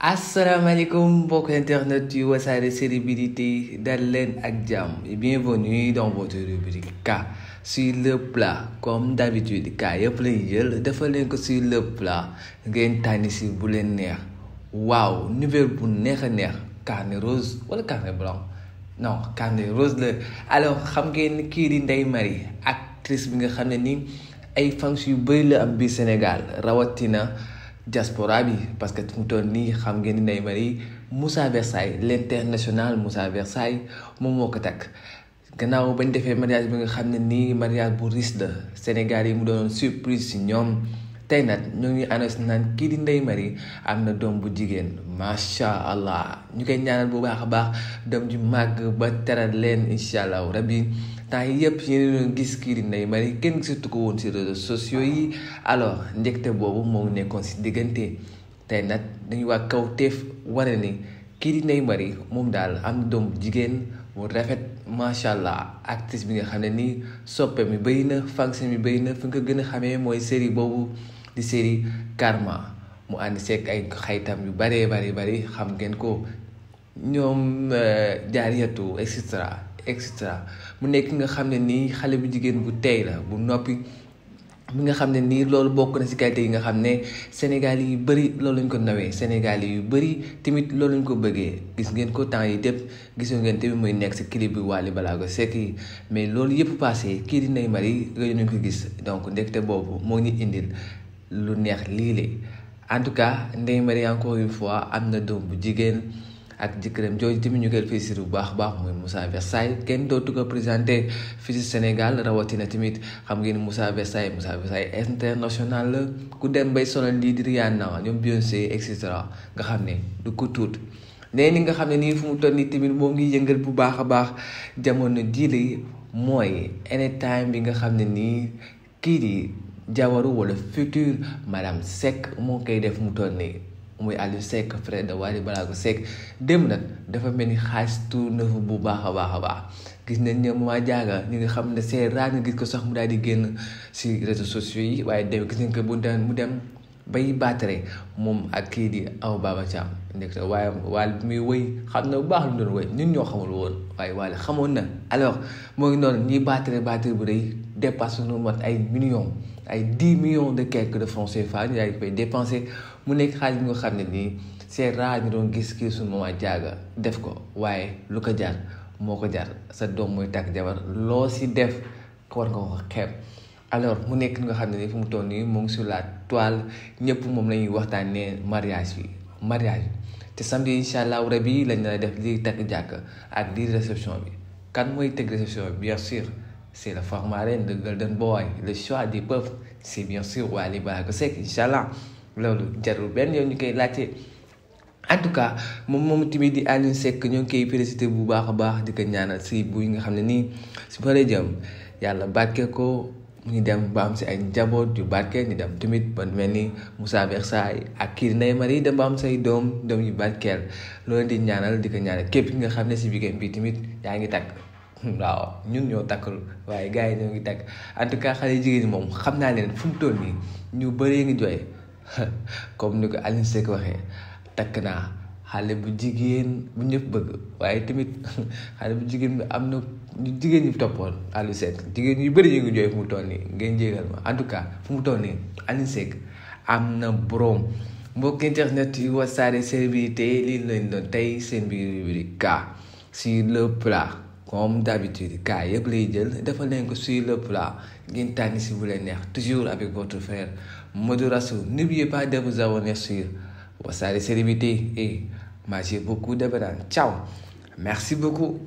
Asalaamaaleykum mbokk internet yu Wassare Célébrité dal leen ak jàmm et bienvenue dans votre rubrique K sur le plat comme d'habitude K yëpp lañuy jël defal leen ko sur le plat ngeen tànni si bu leen neex waaw nouvelle bu neex a neex carnet rose wala carnet blanc non carnet rose la. alors xam ngeen kii di Ndeye Marie actrice bi nga xam ne ni ay fans yu bëri la am biir Sénégal rawatina diaspora bi parce que mu toll nii xam ngeen ni Ndeye Marie Moussa Versailles l'international Moussa Versailles moom moo ko takk gannaaw bañ defee mariage bi nga xam ne nii mariage bu riche la Sénégal yi mu doon surprise si ñoom tey nag ñoo ngi annoncé naan kii di Ndeye Marie am na doom bu jigéen macha allah ñu koy ñaanal bu baax a baax doom ju màgg ba teral leen incha allah rabbi temps yi yëpp yéen doon gis kii di Ndeye Marie kenn gisatu ko woon si réseaux sociaux yi alors njëkte boobu moo nekkoon si diggante tey nag dañuy waa kawteef wane ni kii di Ndeye Marie moom daal am na doom bu jigéen bu rafet macha allah actrice bi nga xam ne nii soppe mi bëri na fonction mi bëri na fi nga ko gën a xamee mooy série boobu di série Karma mu ànd seeg ay xaytam yu bëree bëri xam ngeen ko ñoom jaariyatu et cetera mu nekk nga xam ne nii xale bu jigéen bu tey la bu noppi mi nga xam ne nii loolu bokk na si qualité yi nga xam ne Sénégal yu bëri loolu lañ ko nawee Sénégal yu bëri tamit loolu lañ ko bëggee gis ngeen ko temps yi dépp gisoo ngeen tamit muy nekk si clip bi Wally Ballago Seck yi mais loolu yëpp passé kii di Ndeye Marie gëj nañ ko gis donc ndekte boobu moo ñu indil lu neex lii en tout cas Ndeye Marie encore une fois am na doom bu jigéen ak jëkkëram jooju tamit ñu koy félicité bu baax mooy Moussa Versailles kenn dootu ko présenté fii ci Sénégal rawatina tamit xam ngeen Moussa Versailles international la ku dem bay sonal lii di Rihanna ñoom Beyoncé et cetera nga xam ne du ko tuut nee ni nga xam ne nii fu mu toll nii tamit moo ngi yëngal bu baax a baax jamono jii mooy anytime bi nga xam ne nii kii di jawaru wala futur madame Seck moo koy def mu toll nii muy Aliou Seck frère de Wally Ballago Seck dem nag dafa mel ni xaalis tuur na fa bu baax a baax gis nañ ne waa jaaga ñi nga xam ne c'est rare nga gis ko sax mu daal di génn si réseaux sociaux yi waaye dem gis nañ ko mu dem bay baatare moom ak kii di Awa Baba Thiam nekk waaye Wally muy wëy xam na bu baax lu mu doon wëy ñun ñoo xamul woon waaye Wally xamoon na alors moo ngi noonu ñiy baatare bu rëy dépasse nu mat ay millions ay 10 millions de quelques de francs CFA ñu daal di koy dépensé mu nekk xaalis bi nga xam ne nii c'est rare ñu doon gis kii suñu maman jaaga def ko waaye lu ko jar moo ko jar sa doom mooy takk jabar loo si def war nga ko xeeb alors mu nekk nga xam ne nii fu mu toll nii mu ngi sur la toile ñëpp moom la ñuy waxtaanee mariage bi te samedi incha allah rabi lañ la def lii takk jàkk ak lii réception bi kan mooy teg réception bi bien sûr c'est le format reine le golden boy le choix du peuple c'est bien sûr Wally Ballago Seck incha allah loolu jarul benn yoon ñu koy laajte en tout cas moom tamit di Aliou Seck ñoo ngi koy félicité bu baax a baax di ko ñaanal si bu nga xam ne nii su paree jëm yàlla barke ko ñu dem ba am si ay njaboot yu barke ñu dem tamit ba mel ni Moussa Versailles ak kii Ndeye Marie dem ba am say doom yu barkeel loolu di ñaanal di ko ñaanal képp ki nga xam ne si weekend bi tamit yaa ngi takk waaw ñun ñoo takkul waaye gars yi ñoo ngi takk en tout cas xale jigéen ñi moom xam naa leen fu mu toll nii ñu bëree ngi jooy comme ni ko Aliou Seck waxee takk naa xale bu jigéen bu ñëpp bëgg waaye tamit xale bu jigéen bi am na ñu jigéen ñi toppoon Aliou Seck jigéen yu bëri ñu ngi jooy fu mu toll nii ngeen jégal ma en tout cas fu mu toll nii Aliou Seck am na borom mbokk internet yu Wassare Célébrité lii lañ doon tey seen biir rubrique K sur le plat comme d'habitude K yëpp lay jël defal leen ko sur le plat ngeen tànni si bu leen neex toujours avec votre frère Modou Rassoul. N'oubliez pas de vous abonner sur Wassare Célébrité et mangez beaucoup de bananes. Ciao, merci beaucoup.